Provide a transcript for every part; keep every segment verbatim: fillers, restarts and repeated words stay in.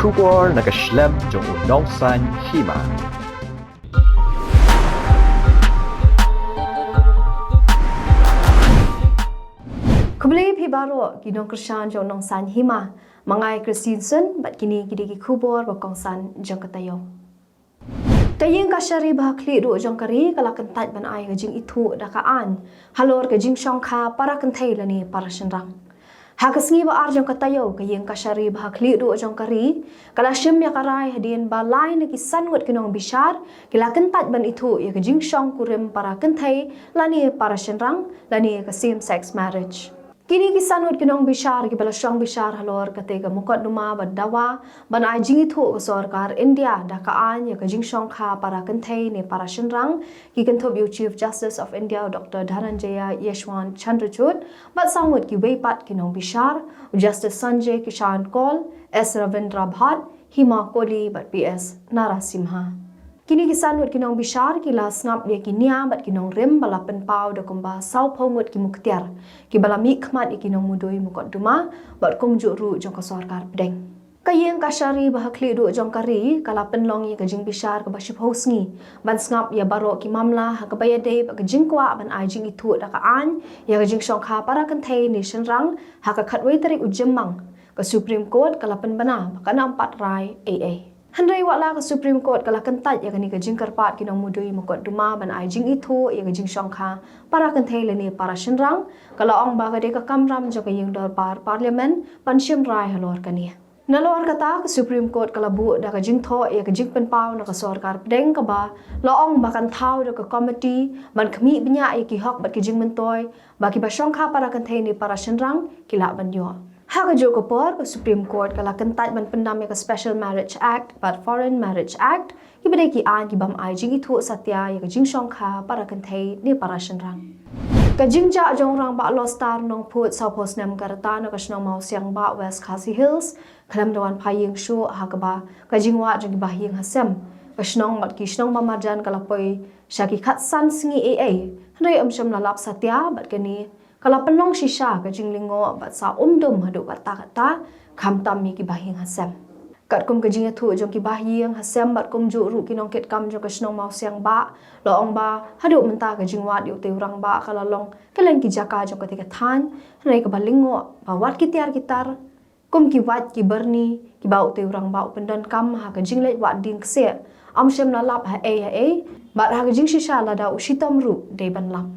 Khubor na ka shlem jong u Nongsaiñ Hima. Khublei phi baroh ki nongkyrshan jong u Nongsaiñ Hima. Ma nga i Christine Sun bad kine ki dei ki khubor ba kongsan jong ka taïew. Ka ïing kashari ba ha khlieh duh jong ka ri ka la kyntait ban ai ka jingithuh da ka aiñ halor ka jingshongkha para kynthei lane para shynrang. Ha ka sngi ba ar jong ka taïew, ka ïing kashari ba ha khlieh duh jong ka ri ka la shim ïa ka rai hadien ba lai na ki san ngut ki nongbishar ki la kyntait ban ithuh ïa ka jingshongkurim para kynthei lane para shynrang lane ka same sex marriage. Kine ki san ngut ki nongbishar ki ba la shong bishar halor kata ka mukotduma ba dawa ban ai jingithuh ka sorkar India da ka aiñ ïa ka jingshongkha para kynthei ne para shynrang, ki kynthup ïa u Chief Justice of India, u Doctor Dhananjaya Yashwant Chandrachud, bad saw ngut kiwei pat ki nongbishar, u Justice Sanjay Kishan Kaul, S Ravindra Bhat, Hima Kohli bad P S Narasimha. Kine ki san ngut ki nongbishar ki la sngap ïa ki nia bad ki nongrim ba la pynpaw da kumba sawphew ngut ki muktiar ki ba la mihkhmat ïa ki nongmudui mukotduma bad kumjuh ruh jong ka sorkar pdeng. Ka ïing kashari ba ha khlieh duh jong ka ri ka la pynlong ïa ka jingbishar kaba shiphew sngi ban sngap ïa baroh ki mamla ha kaba ïadei bad ka jingkwah ban ai jingithuh da ka aiñ ïa ka jingshongkha para kynthei ne shynrang ha ka khatwei tarik u Jymmang. Ka Supreme Court ka la pynbna ba kan ym pat rai ei ei. Hynrei wat la ka Supreme Court ka la kyntait ïa kane ka jingkyrpad ki nongmudui mukotduma ban ai jingithuh ïa ka jingshongkha para kynthei lane para shynrang, ka la ong ba ka dei ka kamram jong ka ïing dorbar Parliament ban shim rai halor kane. Nalor kata, ka Supreme Court ka la buh da ka jingthoh ïa ka jingpynpaw na ka sorkar pdeng kaba la ong ba kan thaw da ka komiti ban khmih bniah ïa ki hok bad ki jingmyntoi ba ki ba shongkha para kynthei ne para shynrang ki lah ban ïoh. Ha kajuh ka por, ka Supreme Court ka la kyntait ban pyndam ïa ka Special Marriage Act bad Foreign Marriage Act, ki ba dei ki aiñ ki bym ai jingithuh satia ïa ka jingshongkha para kynthei ne para shynrang. Ka jingjia jong u rangbah Lostar Nongphut, sawphew snem ka rta, na ka shnong Mawsiangbah, West Khasi Hills, khlem da wan phai ïing shuh ha kaba ka jingwad jong ki bahaïing hasem, ka shnong bad ki shnong ba marjan ka la poi sha ki khatsan sngi ei ei, hynrei ym shym la lap satia bad kane ka la pynlong shisha ka jinglyngngoh bad sa umdum haduh katta katta, khamtam ïa ki bahaïing hasem. Katkum ka jingïathuh jong ki bahaïing hasem bad kumjuh ruh ki nongkitkam jong ka shnong Mawsiangbah, la ong ba haduh mynta ka jingwad ïa utei u rangbah ka la long kylleng ki jaka jong katei ka thaiñ, hynrei kaba lyngngoh ba wat ki tiar ki tar, kum ki wait ki byrni kiba utei u rangbah u pyndonkam ha ka jingleit wad dieng kseh, ym shym la lap ha ei ha ei, bad ha ka jingshisha lada u shitom ruh dei ban lap.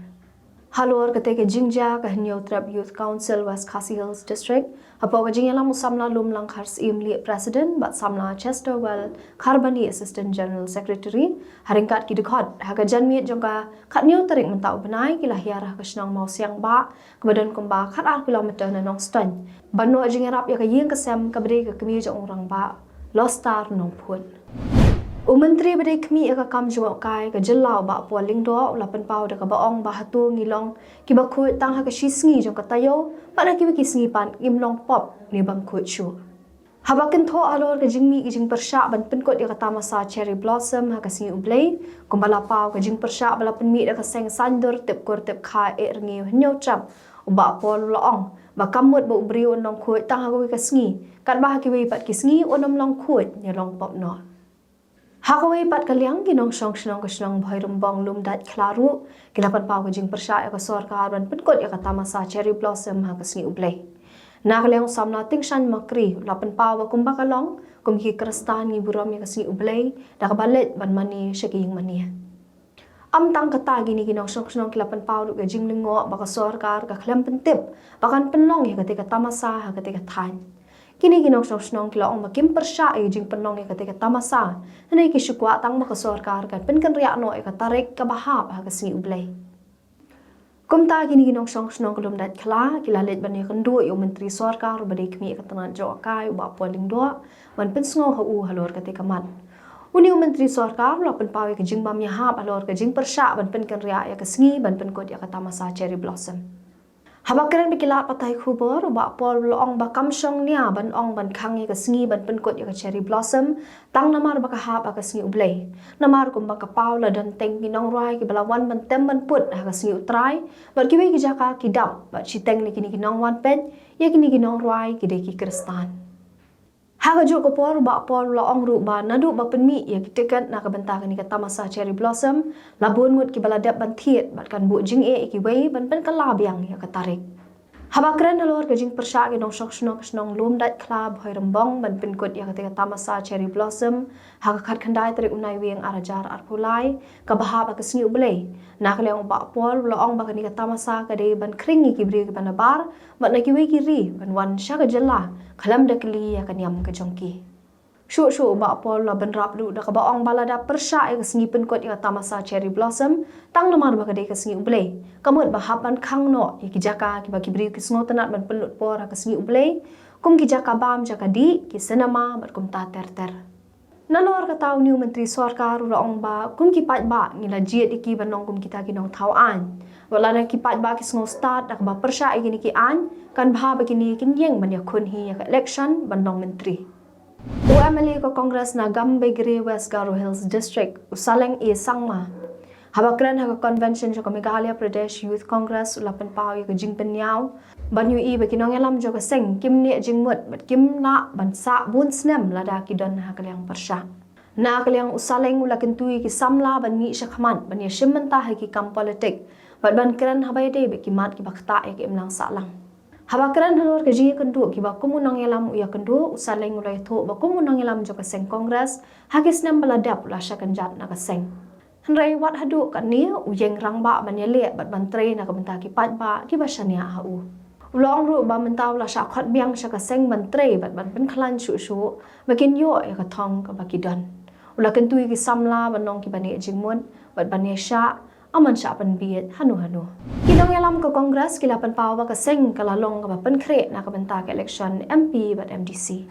Halor katei ka jingjia, ka Hynñiewtrep Youth Council West Khasi Hills District, hapoh ka jingïalam u samla Lumlang Kharsyiem Lieh, President, bad samla Chesterwell Kharbani, Assistant General Secretary, ha ryngkat ki dkhot, ha ka janmiet jong ka khathynñiew tarik mynta u bnai, ki la hiar ha ka shnong Mawsiangbah kaba don kumba khatar kilometer na Nongstoiñ, ban noh jingïarap ïa ka ïing ka sem kaba dei ka kmie jong u rangbah Lostar Nongphut. U Myntri ba dei khmih ïa ka kam jngohkai ka jylla, u Bah Paul Lyngdoh, u la pynpaw da kaba ong ba hato ngi long kiba khuid tang ha ka shi sngi jong ka taïew, bad ha kiwei ki sngi pat ngim long pop ne bym khuid shuh. Haba kynthoh halor ka jingmih ka jingpyrshah ban pynkut ïa ka tamasa Cherry Blossom ha ka sngi U Blei, kumba la paw ka jingpyrshah ba la pynmih da ka seng Saiñdur Tipkur Tipkha Ehrngiew Hynñiewtrep, u Bah Paul u la ong ba kam mut ba u briew un long khuid tang ha kawei ka sngi, katba ha kiwei pat ki sngi un ym long khuid ne long pop noh. Ha kawei pat ka liang, ki nongshong shnong ka shnong Bhoirymbong Lumdaitkhla ruh ki la pynpaw ka jingpyrshah ïa ka sorkar ban pynkut ïa ka tamasa Cherry Blossom ha ka sngi U Blei. Na ka liang u samla Tingshan Makri u la pynpaw ba kumba ka long, kum ki Khristan ngi burom ïa ka sngi U Blei da kaba leit ban mane sha ki ïing mane. Ym tang kata, kine ki nongshong shnong ki la pynpaw ruh ka jinglyngngoh ba ka sorkar ka khlem pyntip ba kan pynlong ïa katei ka tamasa ha katei ka thaiñ. Kine ki nongshong shnong ki la ong ba kim pyrshah ïa ka jingpynlong ïa katei ka tamasa, hynrei ki shu kwah tang ba ka sorkar kan pynkynriah noh ïa ka tarik kaba hap ha ka sngi U Blei. Kumta kine ki nongshong shnong ka Lumdaitkhla ki la leit ban ïakynduh ïa u Myntri Sorkar uba dei khmih ïa ka tnat jngohkai, u Bah Paul Lyngdoh, ban pynsngew ha u halor katei ka mat. Une u Myntri Sorkar u la pynpaw ïa ka jingbym ïahap halor ka jingpyrshah ban pynkynriah ïa ka sngi ban pynkut ïa ka tamasa Cherry Blossom. Haba kren bad ki lad pathai khubor, u Bah Paul u la ong ba kam shong nia ban ong ban khang ïa ka sngi ban pynkut ïa ka Cherry Blossom tang namar ba ka hap ha ka sngi U Blei. Namar kumba ka paw, la don teng ki nongrwai kiba la wan ban tem ban put ha ka sngi U Trai, bad kiwei ki jaka ki dap, bad shiteng na kine ki nongwan peit ïa kine ki nongrwai ki dei ki Khristan. Ha kajuh ka por, Bah Paul u la ong ruh ba naduh ba pynmih ïa ki tiket na ka bynta kane ka tamasa Cherry Blossom, la bun ngut kiba la dep ban thied bad kan buh jingeh ïa kiwei ban pynkylla biang ïa ka tarik. Haba kren halor ka jingpyrshah ki nongshong shnong ka shnong Lumdaitkhla, Bhoirymbong ban pynkut ïa kata ka tamasa Cherry Blossom ha ka khatkhyndai tarik u Naiwieng ar hajar arphew lai, kaba hap ha ka Sngi U Blei, na ka liang u Bah Paul u la ong ba kane ka tamasa ka dei ban khring ïa ki briew kiba nabar bad na kiwei ki ri ban wan sha ka jylla khlem da kylli ïa ka niam ka jong ki. Shuh shuh u Bah Paul u la bynrap ruh da kaba ong ba lada pyrshah ïa ka sngi pynkut ïa ka tamasa Cherry Blossom tang namar ba ka dei ka Sngi U Blei, ka mut ba hap ban khang noh ïa ki jaka kiba ki briew ki sngewtynnat ban pynlut por ha ka Sngi U Blei, kum ki jaka bam jaka dih, ki cinema bad kumta ter ter. Nalor kata une u Myntri Sorkar u la ong ba kum ki paidbah ngi la jied ïa ki ban long kum kita ki nongthaw aiñ. Wat lada ki paidbah ki sngew stad da kaba pyrshah ïa kine ki aiñ, kan bha ba kine kin ïeng ban ïakhun hi ïa ka election ban long myntri. U M L A ka Congress na Gambegre, West Garo Hills District, u Saleng A Sangma, haba kren ha ka convention jong ka Meghalaya Pradesh Youth Congress, u la pynpaw ïa ka jingpynïaw ban ïohi ba ki nongïalam jong ka seng kim neh jingmut bad kim lah ban sah bun snem lada ki don ha ka liang pyrshah. Na ka liang u Saleng u la kyntu ïa ki samla ban mih shakhmat ban ïashim bynta ha ki kam politik bad ban kren haba ïadei bad ki mat kiba ktah ïa ka imlang sahlang. Haba kren halor ka jingïakynduh kiba kum u nongïalam u ïakynduh, u Saleng u la ïathuh ba kum u nongïalam jong ka seng Congress, ha ki snem ba la dep u la shah kynjat na ka seng. Hynrei wat haduh katne u ïeng rangbah ban ïaleh bad ban trei na ka bynta ki paidbah kiba shaniah ha u. U la ong ruh ba mynta u la shah khot biang sha ka seng ban trei bad ban pynkhlaiñ shuh shuh ba kin ïoh ïa ka thong kaba ki don. U la kyntu ïa ki samla ban long kiba neh jingmut bad ban ïashah, ym ban shah pynbieit hano hano. Ki nongïalam ka Congress ki la pynpaw ba ka seng ka la long kaba pynkhreh na ka bynta ka election M P bad M D C.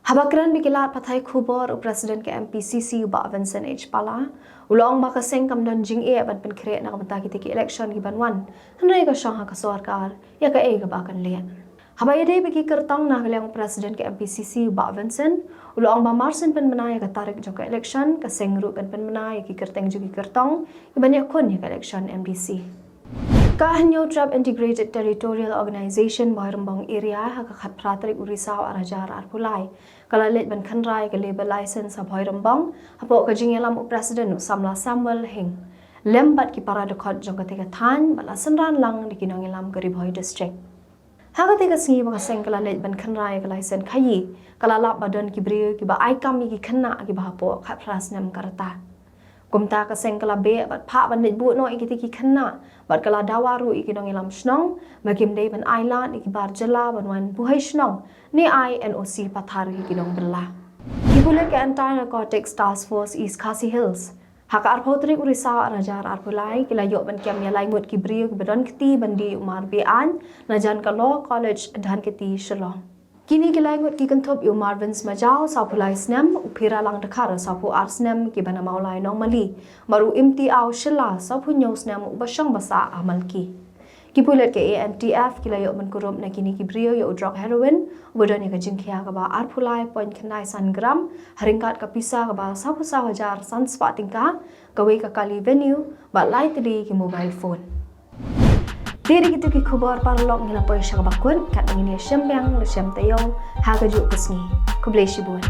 Haba kren bad ki lad pathai khubor, u President ka M P C C u Bah Vincent H Pala u la ong ba ka seng kam don jingeh ban pynkhreh na ka bynta kita ki election kiban wan, hynrei ka shong ha ka sorkar ïa kaei kaba kan leh. Haba ïadei bad ki kyrtong, na ka liang u President ka M P C C u Bah Vincent u la ong ba mar syn pynbna ïa ka tarik jong ka election, ka seng ruh kan pynbna ïa ki kyrteng jong ki kyrtong kiban ïakhun ïa ka election M D C. Ka Hynñiewtrep Integrated Territorial Organization Bhoirymbong Area, ha ka khatphra tarik u Risaw ar hajar arphew lai, ka la leit ban khynra ïa ka labour license ha Bhoirymbong hapoh ka jingïalam u President u Samla Samuel Hing lem bad ki para dkhot jong kata ka thaiñ bad la synran lang da ki nongïalam ka Ri Bhoi District. Ha kata ka sngi ba ka seng ka la leit ban khynra ïa ka license khaïi, ka la lap ba don ki briew kiba ai kam ïa ki khynnah kiba hapoh khatphra snem ka rta. Kumta ka seng ka la beh bad phah ban leit buh noh ïa kita ki khynnah bad ka la dawa ruh ïa ki nongïalam shnong ba kim dei ban ailad ïa ki bar jylla ban wan buhai shnong ne ai N O C pathar ïa ki nongbylla. Ki pulit ka Anti Narcotics Task Force East Khasi Hills, ha ka arphew tarik u Risaw ar hajar arphew lai, ki la ïoh ban kem ïa lai ngut ki briew kiba don kti ban dih u mar beh aiñ na jan ka Law College Dhankheti, Shillong. Kine ki lai ngut ki kynthup ïa u Marvin Smajaw, sawphew lai snem, u Phiralang Dkhar, sawphew ar snem, kiba na Mawlai Nongmali, bad u Imtiaw Shylla, sawphew hynñiew snem, uba shong ba sah ha Malki. Ki pulit ka A N T F ki la ïoh ban kurup na kine ki briew ïa u drok heroin uba don ïa ka jingkhia kaba arphew lai point khyndai san gram, ha ryngkat ka pisa kaba sawphew saw hajar san spah tyngka, kawei ka kali Venue bad lai tylli ki mobile phone. Te dei kito ki khubor paralok ngi la poi sha kaba kut, katba ngin ïashem biang la shem taïew ha kajuh ka sngi. Khublei shibun.